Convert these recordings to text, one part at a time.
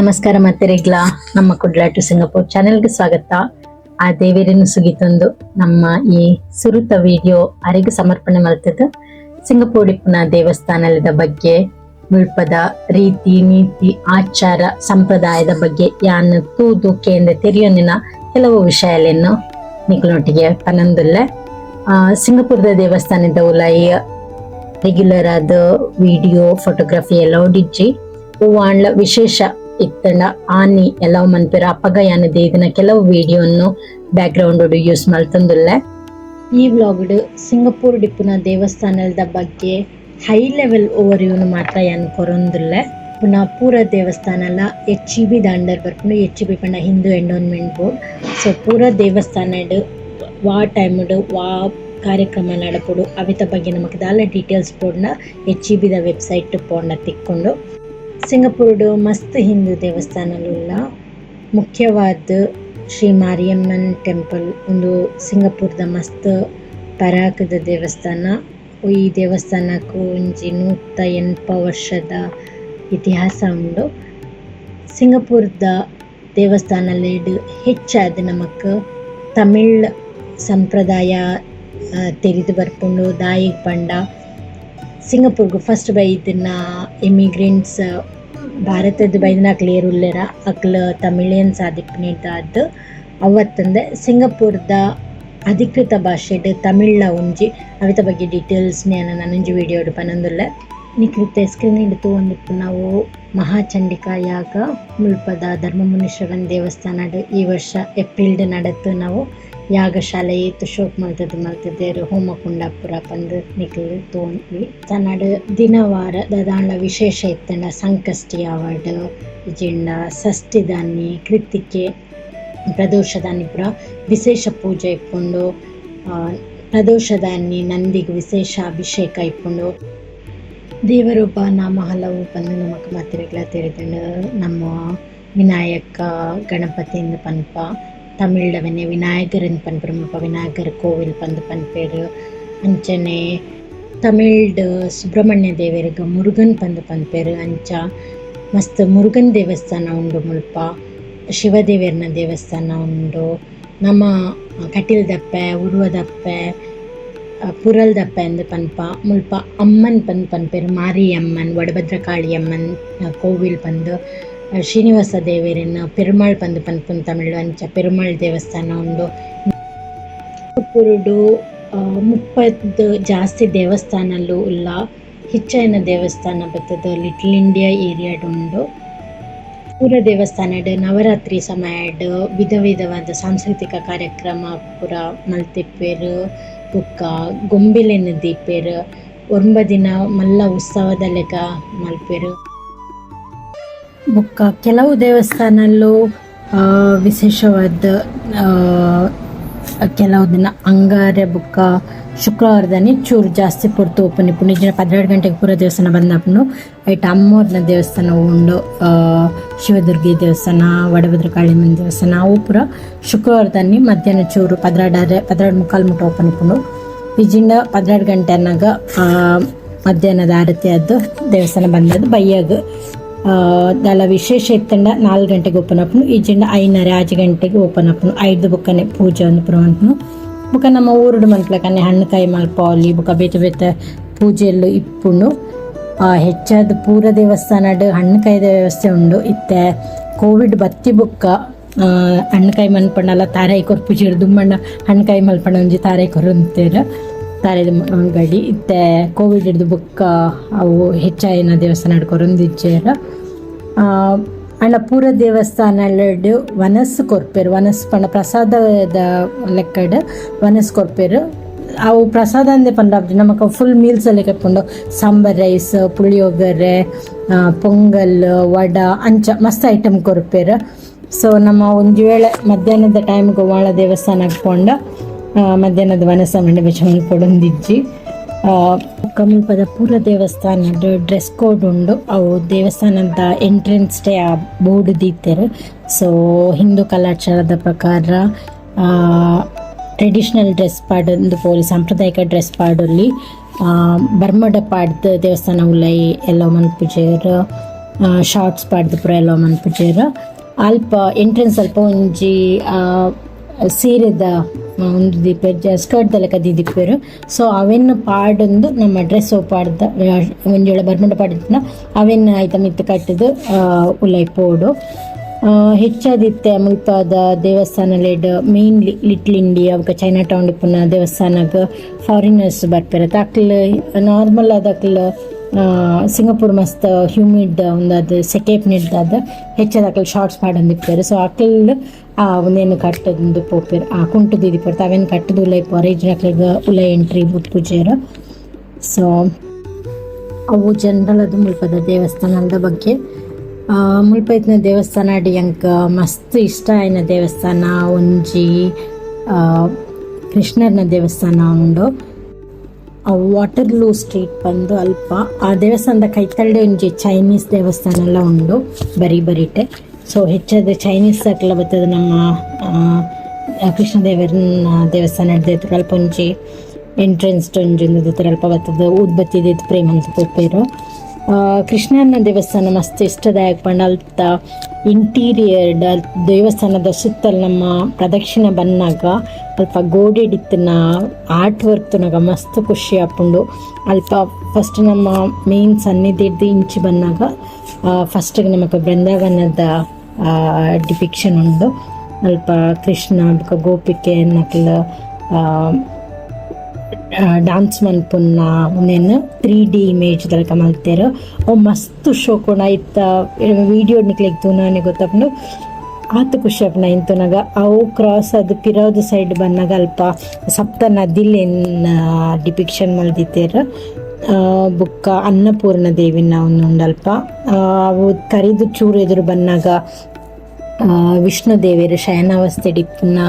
ನಮಸ್ಕಾರ ಮಾತೆರೆಗ್ಲ, ನಮ್ಮ ಕುಡ್ಲ ಟು ಸಿಂಗಾಪುರ್ ಚಾನೆಲ್ಗೆ ಸ್ವಾಗತ. ಆ ದೇವರನ್ನು ಸುಗಿತೊಂದು ನಮ್ಮ ಈ ಸುರುತ ವಿಡಿಯೋ ಅರೆಗ್ ಸಮರ್ಪಣೆ ಮಲ್ತದ್ದು. ಸಿಂಗಪೂರ್ ಇಪ್ಪುನ ದೇವಸ್ಥಾನದ ಬಗ್ಗೆ, ಮುಲ್ಪದ ರೀತಿ ನೀತಿ, ಆಚಾರ ಸಂಪ್ರದಾಯದ ಬಗ್ಗೆ ಯಾನ್ ತೂದು ಕೇಂದ್ರ ತೆರಿಯೊಂದಿನ ಕೆಲವು ವಿಷಯಗಳನ್ನು ನಿಕ್ಲೊಟ್ಟಿಗೆ ಪನೊಂದುಲ್ಲೆ. ಸಿಂಗಪುರದ ದೇವಸ್ಥಾನದ ಉಲಾಯಿ ರೆಗ್ಯುಲರ್ ಆದ ವಿಡಿಯೋ, ಫೋಟೋಗ್ರಫಿ ಎಲ್ಲ ಇಜ್ಜಿ. ಹೂವಾಂಡ್ಲ ವಿಶೇಷ ಇತ್ತಂಡ ಆನಿ ಎಲ್ಲ ಮನ್ಪೆರ. ಅಪಗ ಯಾನ್ ಇದನ್ನ ಕೆಲವು ವಿಡಿಯೋನು back ground use ಮಲ್ತೊಂದುಲ್ಲೆ. ಈ ವ್ಲಾಗ್ ಸಿಂಗಪೂರ್ ಡಿಪ್ಪುನ ದೇವಸ್ಥಾನದ ಬಗ್ಗೆ high level over ಮಾತ್ರ ಯಾನ್ ಕೊರೊಂದುಲ್ಲೆ. ಪುನಃ ಪೂರ ದೇವಸ್ಥಾನಲ ಎಚ್ ಇ ಬಿದ ಅಂಡರ್ ಬರ್ಪುಂಡು. H E B ಪಂಡ ಹಿಂದೂ endowment board. So ಪೂರ ದೇವಸ್ಥಾನಡ್ ವಾ ಟೈಮ್ಡ್ ವಾ ಕಾರ್ಯಕ್ರಮ ನಡಪುಡು, ಅವಿತ ಬಗ್ಗೆ ನಮಕ್ ದಾಲ ಡೀಟೇಲ್ಸ್ ಬೋಡ್ನ ಎಚ್ ಇ ಬಿದ ವೆಬ್ಸೈಟ್ ಪೋಂಡ ತಿಕ್ಕೊಂಡು. ಸಿಂಗಪೂರ್ಡ್ ಮಸ್ತ್ ಹಿಂದೂ ದೇವಸ್ಥಾನಲುಲ್ಲ. ಮುಖ್ಯವಾದ ಶ್ರೀ ಮಾರಿಯಮ್ಮನ್ ಟೆಂಪಲ್, ಉಂದು ಸಿಂಗಪೂರ್ದ ಮಸ್ತ್ ಪರಾಕದ ದೇವಸ್ಥಾನ. ಈ ದೇವಸ್ಥಾನಕ್ ಒಂಜಿ 180 ವರ್ಷದ ಇತಿಹಾಸ ಉಂಡು. ಸಿಂಗಪೂರ್ದ ದೇವಸ್ಥಾನಲೆಡ್ ಹೆಚ್ಚಾದ್ ನಮಕ್ ತಮಿಳ್ ಸಂಪ್ರದಾಯ ತೆರಿದ್ ಬರ್ಪುಂಡು. ದಾಯೆಗ್ ಪಂಡ ಸಿಂಗಪೂರ್ಗ್ ಫಸ್ಟ್ ಬೈದಿನ ಎಮಿಗ್ರೆಂಟ್ಸ್ ಭಾರತದ ಬೈದಿನಕ್ಲ್ ಏರ್ ಉಲ್ಲೆರ, ಅಕ್ಲ್ ತಮಿಳಿಯನ್ಸ್ ಆದಿಪ್ಪುನೆರ್ದಾದ್. ಅವತ್ತಂದೆ ಸಿಂಗಪೂರ್ದ ಅಧಿಕೃತ ಭಾಷೆಡ್ ತಮಿಳ್ಲ ಒಂಜಿ. ಅವೆತ ಬಗ್ಗೆ ಡೀಟೇಲ್ಸ್ ಯಾನ್ ನನೊಂಜಿ ವಿಡಿಯೋಡ್ ಪನೊಂದುಲ್ಲೆ. ನಿಕ್ಲ್ ಇತ್ತೆ ಸ್ಕ್ರೀನ್ ಡ್ ತೂವೊಂದಿಪ್ಪುನವು ಮಹಾಚಂಡಿಕಾ ಯಾಗ. ಮುಲ್ಪದ ಧರ್ಮಮುನೀಶ್ವರನ್ ದೇವಸ್ಥಾನಡ್ ಈ ವರ್ಷ ಏಪ್ರಿಲ್ ಡ್ ನಡತ್ ನಾವು ಯಾಗಶಾಲೆ ಏತ್ ಶೋಕ್ ಮಲ್ತುದು ಮಲ್ತುದೆರ್, ಹೋಮ ಕುಂಡ ಪೂರ ಪಂದ್ ನಿಕ್ಲ್ ತೂವೊಲಿ. ತನಡ್ ದಿನವಾರ ದಾದಾಂಡ ವಿಶೇಷ ಇತ್ತ್ಂಡ, ಸಂಕಷ್ಟಿ ಆವಡ್ ಇಜ್ಜಿಂಡ ಷಷ್ಠಿದಾನಿ, ಕೃತ್ತಿಕೆ, ಪ್ರದೋಷದಾನಿ ಪೂರ ವಿಶೇಷ ಪೂಜೆ ಇಪ್ಪುಂಡು. ಪ್ರದೋಷದಾನಿ ನಂದಿಗ್ ವಿಶೇಷ ಅಭಿಷೇಕ ಇಪ್ಪುಂಡು. ದೇವರೊಬ್ಬ, ನಾಮ ಹಲವು ಪಂದ್ ನಮಕ್ ಮಾತೆರೆಗ್ಲ ತೆರಿದುಂಡು. ನಮ್ಮ ವಿನಾಯಕ, ಗಣಪತಿಂದ್ ಪನ್ಪ. ತಮಿಳ್ಡವೆನೆ ವಿನಾಯಕರ್ ಪನ್ಪೆರ್. ಮುಲ್ಪ ವಿನಾಯಕರ್ ಕೋವಿಲ್ ಪಂದ್ ಪನ್ಪೆರ್. ಅಂಚನೆ ತಮಿಳ್ಡ್ ಸುಬ್ರಹ್ಮಣ್ಯ ದೇವೆರ್ಗ್ ಮುರುಗನ್ ಪಂದ್ ಪನ್ಪೆರ್. ಅಂಚ ಮಸ್ತ್ ಮುರುಗನ್ ದೇವಸ್ಥಾನ ಉಂಡು ಮುಲ್ಪ. ಶಿವ ದೇವೆರ್ನ ದೇವಸ್ಥಾನ ಉಂಡು. ನಮ ಕಟೀಲ್ದಪ್ಪೆ, ಉರ್ವದಪ್ಪೆ, ಪುರಲ್ದಪ್ಪೆ ಅಂದ್ ಪನ್ಪ. ಮುಲ್ಪ ಅಮ್ಮನ್ ಪಂದ್ ಪನ್ಪೆರ್. ಮಾರಿ ಅಮ್ಮನ್, ವಡಭದ್ರಕಾಳಿ ಅಮ್ಮನ್ ಕೋವಿಲ್ ಪಂದ್. ಶ್ರೀನಿವಾಸ ದೇವೆರೆನ್ ಪೆರುಮಾಳ್ ಪಂದ್ ಪನ್ಪುನ ತಮಿಳ್. ಅಂಚ ಪೆರುಮಾಳ್ ದೇವಸ್ಥಾನ ಉಂಡು. ಪುರುಡು 30 ಜಾಸ್ತಿ ದೇವಸ್ಥಾನಲು ಉಲ್ಲ. ಹೆಚ್ಚಾಯಿನ ದೇವಸ್ಥಾನ ಬತ್ತುದು ಲಿಟಲ್ ಇಂಡಿಯಾ ಏರಿಯಾಡ್ ಉಂಡು. ಪೂರ ದೇವಸ್ಥಾನಡ್ ನವರಾತ್ರಿ ಸಮಯಡ್ ವಿಧ ವಿಧವಾದ ಸಾಂಸ್ಕೃತಿಕ ಕಾರ್ಯಕ್ರಮ ಪೂರ ಮಲ್ತಿಪ್ಪೆರ್. ಬೊಕ್ಕ ಗೊಂಬೆಲೆನ್ ದೀಪೆರ್. 9 ದಿನ ಮಲ್ಲ ಉತ್ಸವದ ಲೆಕ ಮಲ್ಪೆರ್. ಬೊಕ್ಕ ಕೆಲವು ದೇವಸ್ಥಾನಲು ವಿಶೇಷವಾದ ಕೆಲವು ದಿನ ಅಂಗಾರೆ ಬೊಕ್ಕ ಶುಕ್ರವಾರದಾನಿ ಚೂರು ಜಾಸ್ತಿ ಪೊರ್ತು ಓಪನ್ ಇಪ್ಪುಂಡು. ಇಜ್ಜಿಂಡ 12 ಗಂಟೆಗೆ ಪೂರ ದೇವಸ್ಥಾನ ಬಂದ್ ಆಪುಂಡು. ಐಟ್ ಅಮ್ಮೋರ್ನ ದೇವಸ್ಥಾನ ಉಂಡು, ಶಿವದುರ್ಗೆ ದೇವಸ್ಥಾನ, ವಡಭದ್ರ ಕಾಳಿಯಮ್ಮನ ದೇವಸ್ಥಾನ, ಅವು ಪೂರ ಶುಕ್ರವಾರದಾನಿ ಮಧ್ಯಾಹ್ನ ಚೂರು 12, 12:45 ಮುಟ್ಟ ಓಪನ್ ಇಪ್ಪುಂಡು. ಇಜ್ಜಿಂಡ 12 ಗಂಟೆ ಅನ್ನಾಗ ಮಧ್ಯಾಹ್ನದ ಆರತಿ ಆದ್ ದೇವಸ್ಥಾನ ಬಂದದ್ದು. ಬಯ್ಯಾಗ ದಾಲ ವಿಶೇಷ ಇತ್ತಂಡ 4 ಗಂಟೆಗೆ ಓಪನ್ ಆಪುಂಡು. ಇಜ್ಜಿಂಡ 5:30, 6 ಗಂಟೆಗೆ ಓಪನ್ ಆಪುಂಡು. ಐದು ಬೊಕ್ಕನೆ ಪೂಜೆ ಒಂದು ಪೂರ ಮನ್ಪುನು. ಬೊಕ್ಕ ನಮ್ಮ ಊರುಡು ಮನ್ಪುಲೆಕನೆ ಹಣ್ಣುಕಾಯಿ ಮಲ್ಪಾವೊಲಿ. ಬೊಕ್ಕ ಬೇತೆ ಬೇತೆ ಪೂಜೆಲು ಇಪ್ಪುಂಡು. ಹೆಚ್ಚಾದ್ ಪೂರ ದೇವಸ್ಥಾನಡ್ ಹಣ್ಣುಕಾಯಿದ ವ್ಯವಸ್ಥೆ ಉಂಡು. ಇತ್ತೆ ಕೋವಿಡ್ ಬತ್ತಿ ಬೊಕ್ಕ ಹಣ್ಣುಕಾಯಿ ಮನ್ಪಂಡಲ ತಾರಾಯಿ ಕೊರ್ಪುಜೆರ್. ದುಂಬಂಡ ಹಣ್ಣುಕಾಯಿ ಮಲ್ಪಂಡ ಒಂಜಿ ತಾರಾಯಿ ಕೊರೊಂತೆರ್, ತಾರಾಯಿದ ಗಡಿ. ಇತ್ತೆ ಕೋವಿಡ್ ಹಿಡ್ದು ಬೊಕ್ಕ ಅವು ಹೆಚ್ಚಾಯಿನ ದೇವಸ್ಥಾನ ಕೊರೊಂದಿಜ್ಜೆರ್. ಆಂಡ ಪೂರ ದೇವಸ್ಥಾನಲೆಡ್ ವನಸ್ ಕೊರ್ಪೆರ್. ವನಸ್ ಪಂಡ ಪ್ರಸಾದದ ಲೆಕ್ಕಡ್ ವನಸ್ ಕೊರ್ಪೆರ್. ಅವು ಪ್ರಸಾದ ಅಂದೆ ಪಂಡ ನಮಕ್ ಫುಲ್ ಮೀಲ್ಸ್ ಲೆಕ್ಕ ಇಪ್ಪುಂಡು. ಸಾಂಬಾರ್ ರೈಸ್, ಪುಳಿಯೋಗರೆ, ಪೊಂಗಲ್, ವಡ, ಅಂಚ ಮಸ್ತ್ ಐಟಮ್ ಕೊರ್ಪೆರ್. ಸೊ ನಮ್ಮ ಒಂಜಿ ವೇಳೆ ಮಧ್ಯಾಹ್ನದ ಟೈಮ್ಗೆ ವಾಳ ದೇವಸ್ಥಾನಕ್ಕೆ ಪೋಂಡ ಮಧ್ಯಾಹ್ನದ ವನಸ ಮಂಡೆ ಬೆಚ್ಚ ಮಲ್ಪೊಡೊಂದಿಜ್ಜಿ. ಮುಲ್ಪದ ಪೂರ ದೇವಸ್ಥಾನಡ್ ಡ್ರೆಸ್ ಕೋಡ್ ಉಂಡು. ಅವು ದೇವಸ್ಥಾನದ ಎಂಟ್ರೆನ್ಸ್ ಡೇ ಆ ಬೋರ್ಡ್ ದೀತೆರ್. ಸೊ ಹಿಂದೂ ಕಲಾಚಾರದ ಪ್ರಕಾರ ಟ್ರೆಡಿಷನಲ್ ಡ್ರೆಸ್ ಪಾಡೊಂದು ಪೋಲಿ, ಸಾಂಪ್ರದಾಯಿಕ ಡ್ರೆಸ್ ಪಾಡೊಲಿ. ಬರ್ಮಡ ಪಾಡ್ದ್ ದೇವಸ್ಥಾನ ಉಲಯಿ ಎಲ್ಲ ಮನ್ಪುಜೆರ್. Shorts ಪಾಡ್ದು ಪೂರ ಎಲ್ಲ ಮನ್ಪುಜೆರ್. ಅಲ್ಪ ಎಂಟ್ರೆನ್ಸ್ ಅಲ್ಪ ಒಂಜಿ ಸೀರೆದ ಉಂದು ದೀಪೆರ್, ಸ್ಕರ್ಟ್ ದ ಲೆಕ ದೀದಿಪ್ಪೆರ್. ಸೊ ಅವೆನ್ ಪಾಡೊಂದು ನಮ್ಮ ಡ್ರೆಸ್ ಪಾಡ್ದ ಒಂಜಿ ವೇಳೆ ಬರ್ಮುಡ ಪಾಡಿತ್ತ್ಂಡ ಅವೆನ್ ಐತ ಮಿತ್ತ್ ಕಟ್ಟುದು ಉಲಾಯಿ ಪೋಡು. ಹೆಚ್ಚಾದಿತ್ತೆ ಮುಲ್ಪದ ದೇವಸ್ಥಾನಲೆಡ್ mainly little India ಬೊಕ ಚೈನಾ ಟೌನ್ ಇಪ್ಪುನ ದೇವಸ್ಥಾನಗ್ ಫಾರಿನರ್ಸ್ ಬರ್ಪೆರ್. ಅಕ್ಲ್ ನಾರ್ಮಲ್ ಆದ್ ಅಕ್ಲ್ ಸಿಂಗಪೂರ್ ಮಸ್ತ್ ಹ್ಯೂಮಿಡ್ ಉಂದಾದ್ ಸೆಕೆ ಇಪ್ಪುನೆಡ್ದಾದ್ ಹೆಚ್ಚಾದ್ ಅಕ್ಲ್ ಶಾರ್ಟ್ಸ್ ಪಾಡೊಂದಿಪ್ಪೆರ್. ಸೊ ಅಕ್ಲ್ ಉಂದೆನ್ ಕಟ್ಟೊಂದು ಪೋಪೆರ್. ಆ ಕುಂಟು ದೀದಿಪ್ಪೆರ್, ಅವೆನ್ ಕಟ್ಟುದು ಉಲಾಯಿ ಪೋರೆ. ಇಜ್ಜಿಂಡ ಅಕ್ಲೆಗ್ ಉಲಾಯಿ ಎಂಟ್ರಿ ಬುಡ್ಪುಜೆರ್. ಸೊ ಅವು ಜನರಲ್ ಅದು ಮುಲ್ಪದ ದೇವಸ್ಥಾನದ ಬಗ್ಗೆ. ಮುಲ್ಪ ಇತ್ತಿನ ದೇವಸ್ಥಾನ ಎಂಕ್ ಮಸ್ತ್ ಇಷ್ಟ ಆಯಿನ ದೇವಸ್ಥಾನ ಒಂಜಿ ಕೃಷ್ಣರ್ನ ದೇವಸ್ಥಾನ ಉಂಡು. ವಾಟರ್ಲೂ ಸ್ಟ್ರೀಟ್ ಬಂದು ಅಲ್ಪ ಆ ದೇವಸ್ಥಾನದ ಕೈತಲ್ಡೆ ಒಂಜಿ ಚೈನೀಸ್ ದೇವಸ್ಥಾನ ಎಲ್ಲ ಉಂಡು ಬರಿ ಬರಿಟೆ. ಸೊ ಹೆಚ್ಚಾದ ಚೈನೀಸ್ ಅಕ್ಲ ಬತ್ತದ ನಮ್ಮ ಕೃಷ್ಣ ದೇವರನ ದೇವಸ್ಥಾನ ಹಿಡ್ದೈತೆ. ಅಲ್ಪ ಒಂಜಿ ಎಂಟ್ರೆನ್ಸ್ ಒಂಜಿ ಉಂದು ಅಲ್ಪ ಬತ್ತದ ಊದ್ಬತ್ತಿ ದೀದ್ ಪ್ರೇ ಮಂತ್ ಪೋಪೆರ್. ಕೃಷ್ಣನ ದೇವಸ್ಥಾನ ಮಸ್ತ್ ಇಷ್ಟದಾಯಕ ಪಂಡ ಅಲ್ತ ಇಂಟೀರಿಯರ್ ದೇವಸ್ಥಾನದ ಸುತ್ತಲ ನಮ್ಮ ಪ್ರದಕ್ಷಿಣೆ ಬನ್ನಾಗ ಅಲ್ಪ ಗೋಡೆಡಿತ್ತಿನ ಆರ್ಟ್ ವರ್ಕ್ ತೂನಗ ಮಸ್ತ್ ಖುಷಿ ಆಪುಂಡು. ಅಲ್ಪ ಫಸ್ಟ್ ನಮ್ಮ ಮೇನ್ ಸನ್ನಿಧಿ ಇಂಚಿ ಬನ್ನಾಗ ಫಸ್ಟ್ ನಮಕ್ ಬೃಂದಾವನದ ಡಿಪಿಕ್ಷನ್ ಉಂಡು. ಅಲ್ಪ ಕೃಷ್ಣ ಬೊಕ ಗೋಪಿಕೆ ನಕುಲು ಡಾನ್ಸ್ ಮನ್ಪುನ ಉಂದೆನ್ 3D image ದಲಕ ಮಲ್ತೆರ್. ಅವು ಮಸ್ತ್ ಶೋಕುಂಡು. ಐತ ವಿಡಿಯೋ ನಿಕ್ಲೆಗ್ ತೂನಗನೆ ಗೊತ್ತಾಪುಂಡು, ಆತ್ ಖುಷಿ ಆಪುಂಡು ಐನ್ ತೂನಗ. ಅವು ಕ್ರಾಸ್ ಆದ್ ಪಿರವುದ ಸೈಡ್ ಬನ್ನಗ ಅಲ್ಪ ಸಪ್ತ ನದಿಲೆನ್ ಡಿಪಿಕ್ಷನ್ ಮಲ್ದಿತ್ತೆರ್. ಬೊಕ್ಕ ಅನ್ನಪೂರ್ಣ ದೇವಿನ ಉಂದು ಅಲ್ಪ. ಅವು ಕರಿದು ಚೂರು ಎದುರು ಬನ್ನಗ ವಿಷ್ಣು ದೇವೆರ್, ಶಯನಾವಸ್ಥೆಡ್ ಇಪ್ಪುನ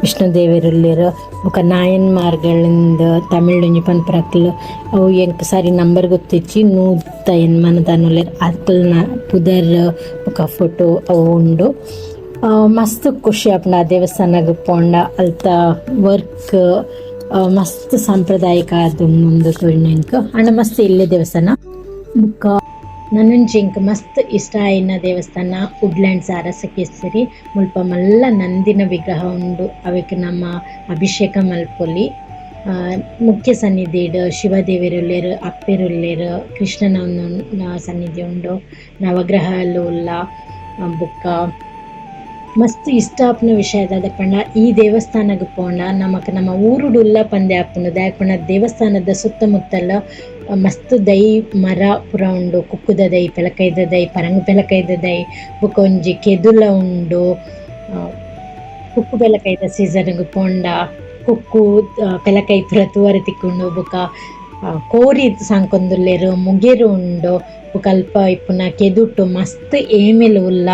ವಿಷ್ಣು ದೇವೆರ್ ಉಲ್ಲೆರ್. ಬೊಕ ನಾಯನ್ಮಾರ್ಗಳಿಂದ ತಮಿಳ್ ಒಂಜಿ ಪನ್ಪುನಕುಲು, ಅವು ಎಂಕ್ ಸರಿ ನಂಬರ್ ಗೊತ್ತಿಜ್ಜಿ, ನೂತ ಎನ್ಮನ ದಾನ ಉಲ್ಲೆರ್. ಅಕಲ್ನ ಪುದರ್ ಬೊಕ ಫೋಟೋ ಅವು ಉಂಡು. ಮಸ್ತ್ ಖುಷಿ ಆಪುಂಡು ಆ ದೇವಸ್ಥಾನಗ್ ಪೋಂಡ. ಅಲ್ತ ವರ್ಕ್ ಮಸ್ತ್ ಸಾಂಪ್ರದಾಯಿಕ ಆದ್ ಉಂಡು ತೋಜುಂಡು ಎಂಕ್. ಆಂಡ ಮಸ್ತ್ ಎಲ್ಯ ದೇವಸ್ಥಾನ. ಬೊಕ್ಕ ನನೊಂಜಿ ಎಂಕ್ ಮಸ್ತ್ ಇಷ್ಟ ಆಯಿನ ದೇವಸ್ಥಾನ ವುಡ್ಲ್ಯಾಂಡ್ಸ್ ಅರಸಕೇಸರಿ. ಮುಲ್ಪ ಮಲ್ಲ ನಂದಿನ ವಿಗ್ರಹ ಉಂಡು. ಅವೆಕ್ ನಮ ಅಭಿಷೇಕ ಮಲ್ಪೊಲಿ. ಮುಖ್ಯ ಸನ್ನಿಧಿಡ್ ಶಿವ ದೇವೆರ್ ಉಲ್ಲೆರ್, ಅಪ್ಪೆರ್ ಉಲ್ಲೆರ್, ಕೃಷ್ಣನ ಸನ್ನಿಧಿ ಉಂಡು, ನವಗ್ರಹಲು ಉಲ್ಲ. ಬೊಕ್ಕ ಮಸ್ತ್ ಇಷ್ಟ ಆಪುನ ವಿಷಯ ದಾದ ಪಂಡ, ಈ ದೇವಸ್ಥಾನಗ್ ಪೋಂಡ ನಮಕ್ ನಮ ಊರುಡು ಉಲ್ಲ ಪಂದೆ ಆಪುಂಡು. ದಾಯೆ ಪಂಡ ದೇವಸ್ಥಾನದ ಸುತ್ತಮುತ್ತಲ ಮಸ್ತ್ ದೈ ಮರ ಪೂರ ಉಂಡು. ಕುಕ್ಕುದ ದೈ, ಪೆಲಕೈದ ದೈ, ಪರಂಗಿ ಪೆಲಕೈದ ದೈ, ಬೊಕ ಒಂಜಿ ಕೆದುಲ ಉಂಡು. ಕುಕ್ಕು ಪೆಲಕೈದ ಸೀಸನ್ ಗ್ ಪೋಂಡ ಕುಕ್ಕು ಪೆಲಕೈ ಪೂರ ತೂವರೆ ತಿಕ್ಕುಂಡು. ಬೊಕ ಕೋರಿ ಸಾಂಕೊಂದುಲ್ಲೆರ್, ಮುಗೆರ್ ಉಂಡು. ಬೊಕ ಅಲ್ಪ ಇಪ್ಪುನ ಕೆದುಟು ಮಸ್ತ್ ಏಮೆಲು ಉಲ್ಲ.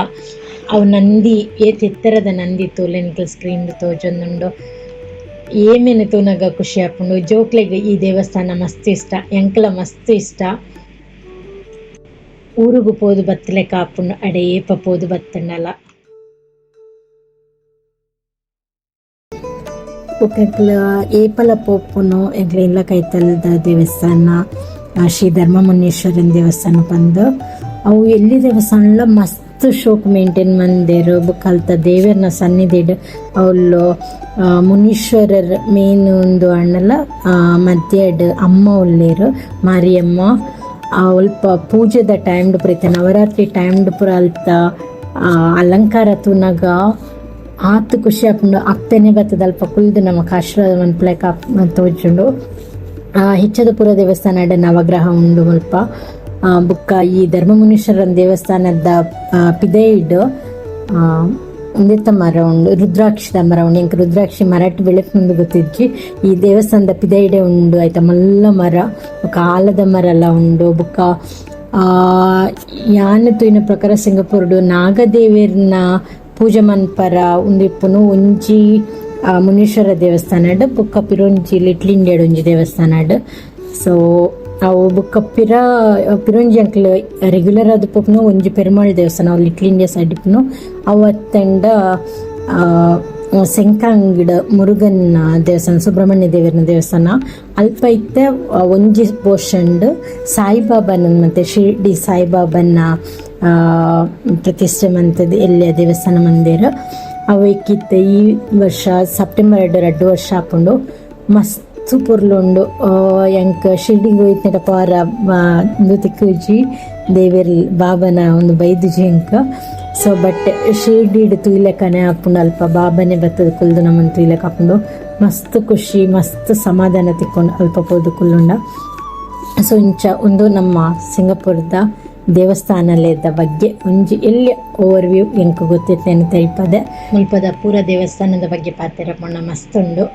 ಅವು ನಂದಿ ಏತ್ ಎತ್ತರದ ನಂದಿ ತೂಲೆ, ನಿಕಲ್ನ ಸ್ಕ್ರೀನ್ ಡ್ ತೋಜೊಂದುಂಡು. ಏಮೆನ್ ತೂನಗ ಖುಷಿ ಆಪುಂಡು. ಜೋಕ್ಲೆಗ್ ಈ ದೇವಸ್ಥಾನ ಮಸ್ತ್ ಇಷ್ಟ, ಎಂಕ್ಲ ಮಸ್ತ್ ಇಷ್ಟ. ಊರುಗು ಪೋದು ಬತ್ತಲೆಕ ಆಪುಂಡು ಅಡೆ ಏಪ ಪೋದು ಬತ್ತುಂಡಲ. ಬೊಕ ಎಂಕ್ಲ ಏಪಲ ಪೋಪುನು ಎಂಕ್ಲ ಇಲ್ಲ ಕೈತಲ್ದ ದೇವಸ್ಥಾನ ಶ್ರೀ ಧರ್ಮಮುನೀಶ್ವರನ್ ದೇವಸ್ಥಾನ ಪಂದ್. ಅವು ಎಲ್ಲಿ ದೇವಸ್ಥಾನಲ ಮಸ್ತ್ ಶೋಕ್ ಮೇಂಟೈನ್ ಮಂದೆರ್. ಬೊಕ ಅಲ್ತ ದೇವೆರ್ನ ಸನ್ನಿಧಿಡ್ ಅವ್ಲು ಮುನೀಶ್ವರರ್ ಮೇನ್ ಉಂದು ಆಂಡಲ ಮಧ್ಯಡ್ ಅಮ್ಮ ಉಲ್ಲೆರ್, ಮಾರಿಯಮ್ಮ. ಅಲ್ಪ ಪೂಜೆದ ಟೈಮ್ ಡ್ ಪೂರ ಇತ್ತೆ ನವರಾತ್ರಿ ಟೈಮ್ ಡ್ ಪೂರ ಅಲ್ತ ಅಲಂಕಾರ ತೂನಗ ಆತ್ ಖುಷಿ ಆಪುಂಡು. ಅಪ್ಪೆನೆ ಬತ್ತುದು ಅಲ್ಪ ಕುಲ್ದು ನಮಕ್ ಆಶೀರ್ವಾದ ಮನ್ಪುಲೆಕ ತೋಜುಂಡು. ಹೆಚ್ಚದ ಪೂರ ದೇವಸ್ಥಾನಡ್ ನವಗ್ರಹ ಉಂಡು ಮುಲ್ಪ. ಬೊಕ್ಕ ಈ ಧರ್ಮಮುನೀಶ್ವರನ ದೇವಸ್ಥಾನದ ಪಿದೈಡ್ ಉಂದೆತ ಮರ ಉಂಡು, ರುದ್ರಾಕ್ಷಿದ ಮರ ಉಂಡು. ಎಂಕ್ ರುದ್ರಾಕ್ಷಿ ಮರಟ್ ಬೆಳೆಪುಂಡು ಗೊತ್ತಿಜ್ಜಿ. ಈ ದೇವಸ್ಥಾನದ ಪಿದೈಡೆ ಉಂಡು ಐತ ಮಲ್ಲ ಮರ. ಬೊಕ ಆಲದ ಮರ ಲ ಉಂಡು. ಬೊಕ್ಕ ಯಾನ್ ತೂಯಿನ ಪ್ರಕಾರ ಸಿಂಗಪುರಡು ನಾಗದೇವೆರ್ನ ಪೂಜೆ ಮನ್ಪರ ಉಂದು ಇಪ್ಪುನು ಒಂಜಿ ಮುನೀಶ್ವರ ದೇವಸ್ಥಾನಡ್, ಬೊಕ್ಕ ಪಿರೊಂಜಿ ಲಿಟ್ಲ್ ಇಂಡಿಯಾಡ್ ಒಂಜಿ ದೇವಸ್ಥಾನಡ್. ಸೊ ಅವು ಬೊಕ್ಕ ಪಿರೊಂಜಿ ಅಂಕ್ಲ್ ರೆಗ್ಯುಲರ್ ಆದ್ ಪೋಪುನ ಒಂಜಿ ಪೆರುಮಾಳ್ ದೇವಸ್ಥಾನ, ಅವು little India side ಇಪ್ಪುನು. ಅವು ಅತ್ತಂಡ ಸೆಂಕಾಂಗ್ಡ್ ಮುರುಗನ್ ದೇವಸ್ಥಾನ, ಸುಬ್ರಹ್ಮಣ್ಯ ದೇವರನ ದೇವಸ್ಥಾನ. ಅಲ್ಪ ಇತ್ತೆ ಒಂಜಿ ಪೋರ್ಷನ್ ಸಾಯಿಬಾಬನ ಮತ್ತೆ ಶಿರ್ಡಿ ಸಾಯಿಬಾಬನ. ಪ್ರತಿಷ್ಠೆ ಮಂತುದು ಎಲ್ಯ ದೇವಸ್ಥಾನ ಮಂದೆರ್. ಅವು ಇತ್ತೆ ಈ ವರ್ಷ ಸೆಪ್ಟೆಂಬರ್ 2 ವರ್ಷ ಆಪುಂಡು. ಮಸ್ತ್ ಪೊರ್ಲು ಉಂಡು. ಎಂಕ್ ಶಿರ್ಡಿಗ್ ಪೋಯಿತ್ನೆಟ ಪಾರ ಉಂದು ತಿಕ್ಕುಜಿ ದೇವೆರ್ ಬಾಬನ ಉಂದು ಬೈದುಜಿ ಎಂಕ್. ಸೊ ಬಟ್ ಶಿರ್ಡಿಡ್ ತೂಯಿಲೆಕನೆ ಆಪುಂಡು. ಅಲ್ಪ ಬಾಬನೆ ಬತ್ತುದು ಕುಲ್ದು ನಮನ್ ತೂಯಿಲೆಕ ಆಪುಂಡು. ಮಸ್ತ್ ಖುಷಿ, ಮಸ್ತ್ ಸಮಾಧಾನ ತಿಕ್ಕುಂಡು ಅಲ್ಪ ಪೋದು ಕುಲ್ಲುಂಡ. ಸೊ ಇಂಚ ಉಂದು ನಮ್ಮ ಸಿಂಗಪುರದ ದೇವಸ್ಥಾನಲೆದ ಬಗ್ಗೆ ಒಂಜಿ ಎಲ್ಯ ಓವರ್ ವ್ಯೂ ಎಂಕ್ ಗೊತ್ತಿತ್ತೇನೆ ತೆರಿಪದೆ. ಮುಲ್ಪದ ಪೂರ ದೇವಸ್ಥಾನದ ಬಗ್ಗೆ ಪಾತೆರ ಪಂಡ ಮಸ್ತ್ ಉಂಡು.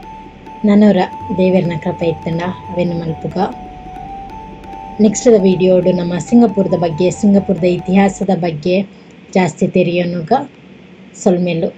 ನನೊರ ದೇವೆರ್ನ ಕೃಪೆ ಇತ್ತುಂಡ ಅವೆನ್ ಮಲ್ಪುಗ. ನೆಕ್ಸ್ಟ್ ದ ವಿಡಿಯೋಡು ನಮ್ಮ ಸಿಂಗಪುರದ ಬಗ್ಗೆ, ಸಿಂಗಪುರದ ಇತಿಹಾಸದ ಬಗ್ಗೆ ಜಾಸ್ತಿ ತೆರಿಯೊನುಗ. ಸೊಲ್ಮೆಲು.